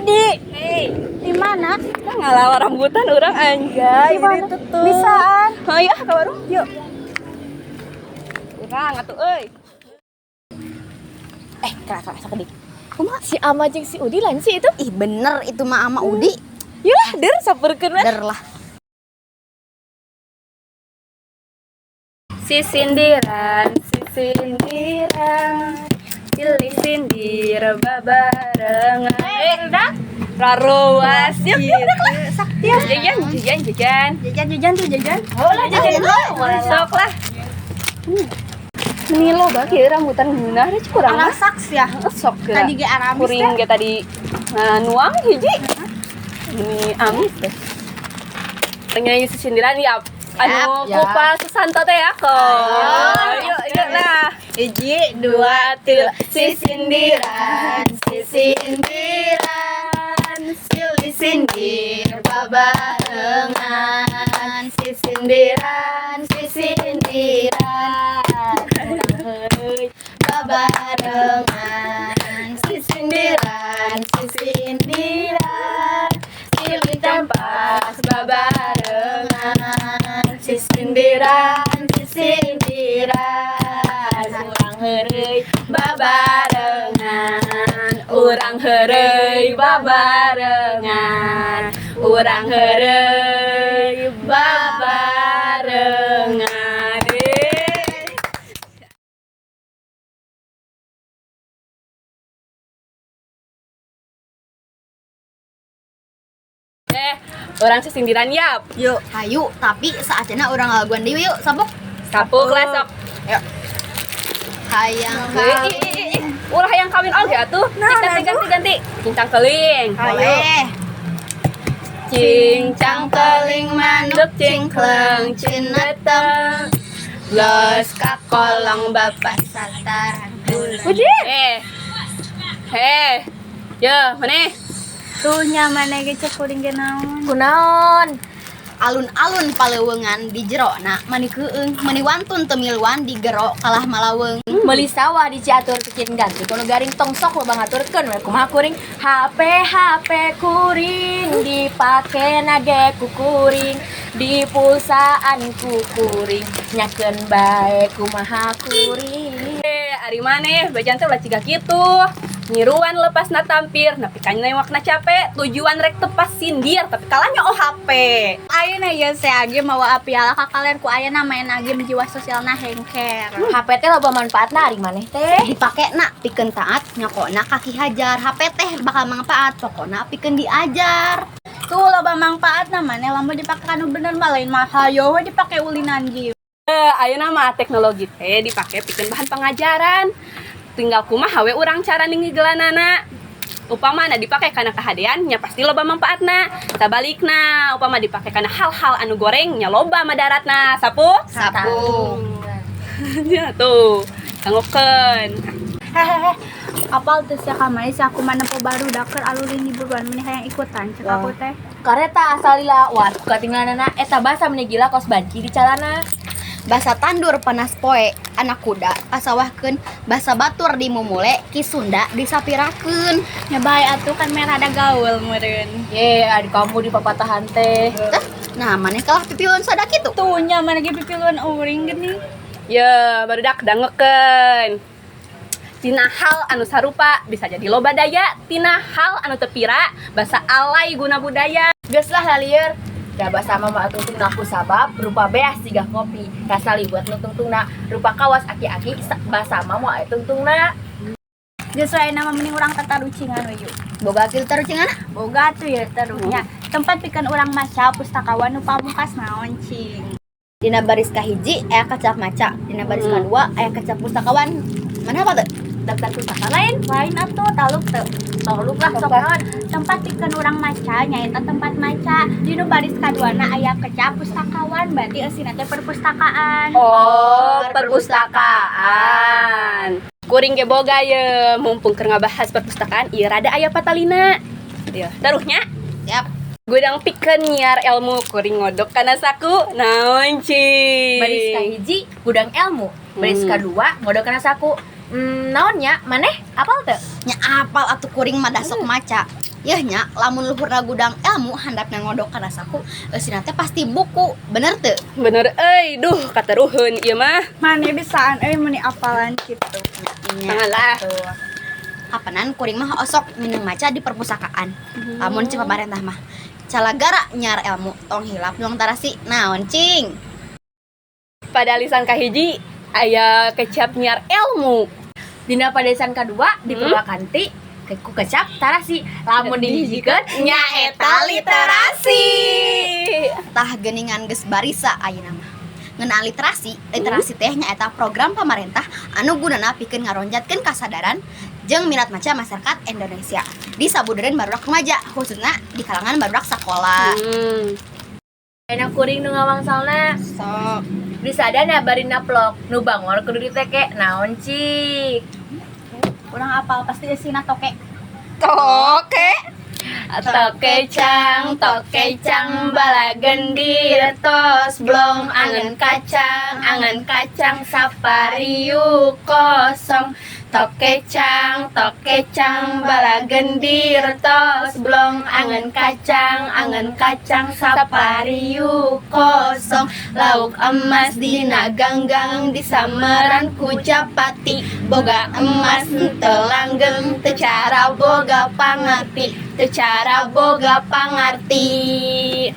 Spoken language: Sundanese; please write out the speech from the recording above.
Udi. Hey, Di mana? Kita ngalawa rambutan orang anjay. Di mana? Itu tuh. Bisaan. Ayo ke warung, yuk. Urang atuh euy. Eh, kelak sakedik. Kumaha si Ama jeung si Udi lain sih itu? Ih bener itu mah ama Udi. Yulah, der saperkeun we. Der lah. Si sindiran, si sindiran. Pilih sindir babarengan. Eh, raruas. Yuk, yuk, yuk lah. Jajan, jajan, jajan. Jajan jajan tuh jajan. Oh lah, jajan lah. Sok lah. Ini lo bagi rambutan ngeunah deh kurang mah. Alasak ya. Sok geura. Tadi ge aramis Kuring teh. ge tadi nuang hiji. Ini amis deh. Nyanyi sisindiran ya. Anu Yap. kupa Susanto teh ya kok. Yuk, yuk lah. Hiji, Dua, tilu, sisindiran, sisindiran, silih sindir babarengan, sisindiran, sisindiran, babarengan, sisindiran, sisindiran, silih Campas babarengan. sisindiran, sisindiran, Urang heureuy babarengan. Urang heureuy babarengan. Urang heureuy babarengan. Eh, orang sesindiran yap. Yuk, hayu, tapi saatnya urang laguan deui yuk, sabuk. Sapuk lah sok. Hayang Ih, kawin. ih, ih, ih. Ulah hayang kawin oge atuh. Nah, Ganti ganti ganti. Cincang keling. Boleh. Cincang keling manduk cingkleng cineteng. Los kakolong bapak Sataran. Puji. Eh. Heh. Ya, mana? Tuh nyaman ge cek kuring ge naon. Kunaon? Alun-alun paleuweungan di jerona mani keueung, mani wantun teu miluan di gero kalah malaweung. Meuli sawah di Ciatur bikin ganti kono garing tong sok loba ngaturkeun we kumaha kuring HP HP kuring dipake nage ku kuring di pulsaan ku kuring nyakeun bae kumaha kuring. Eh, ari maneh bajan teh ulah ciga kitu. Nyiruan lepas na tampir, nepi ka newakna capek, tujuan rek tepas sindir, tapi kalahnya OHP. Ayeuna ieu saya ge mawa piala ka kalian ku ayeuna main game jiwa sosialna hengker. HP teh loba manfaatna ari maneh teh. Dipake na pikeun taat, nyokona kaki hajar. HP teh bakal manfaat, pokona pikeun diajar. Tuh loba manfaatna maneh lamun dipake kanu bener mah lain mah hayo we dipake ulinan jieu. Eh, ayeuna mah teknologi teh dipake pikeun bahan pengajaran. Tinggal kumaha we urang cara ninggigelanana. Upamana dipake kana kahadean nya pasti loba manfaatna. Sabalikna upama dipake kana hal-hal anu goreng nya loba madaratna. Sapu? Sapu. Ya tuh. Sanggukeun. Hehehe. Apal teu sia kamari si aku mah nempo baru daker alulin di buruan meni hayang ikutan cek aku teh. Kareta asal lila, wah katinggalanana eta basa meni gila kos banci di calana. Basa tandur panas poe, anak kuda pasawahkeun, basa batur dimumule, ki Sunda disapirakeun. Nya bae atuh kan merah ada gaul meureun. Ye, adik kamu di papatahan teh. Teh, nah maneh kalah pipiluan sada kitu. Tuh nya mana ge pipiluan uring geuning. Ya, barudak dangekeun. Tina hal anu sarupa bisa jadi loba daya, tina hal anu tepira basa alay guna budaya. Geus lah lalieur. Da basa mah tungtungna ku sabab rupa beas siga kopi. Rasa liwet nu tungtungna rupa kawas aki-aki basa mah moal aya tungtungna. Geus wae nama mending urang tatarucingan we yuk. Boga kieu tarucinganna? Boga tuh ya terunya. Tempat pikeun urang maca pustakawan nu pamungkas naon cing. Dina baris kahiji aya kacap maca, dina baris kadua aya kacap pustakawan. Mana apa tuh? Daftar pustaka lain. Lain atuh taluk teu. Toluk lah sok naon. Tempat pikeun urang maca nyaeta tempat maca. Di nu baris kaduana aya kecap pustakawan berarti eusina teh perpustakaan. Oh, perpustakaan. Kuring ge boga ye, mumpung keur ngabahas perpustakaan ieu rada aya patalina. Ya, taruhnya Siap. Gudang pikeun nyiar ilmu kuring ngodok kana saku naon cing. Baris kahiji gudang ilmu. Baris kadua ngodok kana saku. Naonnya maneh apal teu? Nya apal atuh kuring mah dasok maca. Yeuh nya, lamun luhurna gudang ilmu, handapna ngodok kana saku, eusina teh pasti buku. Bener teu? Bener euy, duh kateruheun ieu mah. Maneh bisaan euy, meuni apalan kitu. Nya. Tangan lah. Kapanan kuring mah osok mineng maca di perpustakaan. Lamun cek pamarentah mah, calagara nyiar ilmu, tong hilap nuang tarasi. Naon cing? Pada lisan kahiji aya kecap nyiar ilmu. Dina padalisan kadua di Purwakanti ku kecap tarasi, lamun dihijikeun nyaeta literasi. Tah geuningan geus barisa ayeuna mah. Ngeunaan literasi, literasi teh nyaeta program pamarentah anu gunana pikeun ngaronjatkeun kasadaran jeung minat maca masyarakat Indonesia di sabudeureun barudak remaja, khususna di kalangan barudak sakola. Enak kuring nu ngawangsalna. Sok. Disadana bari naplok, nu bangor kudu diteke, naon cik? Urang apal, pasti eusina toke. Toke. Toke cang balagendir tos blong, angan kacang sapariu kosong. Toke cang balagendir tos blong, angan kacang sapariu kosong. Lauk emas dina ganggang disameran ku japati, boga emas henteu langgeng, teu cara boga pangarti, teu cara boga pangarti.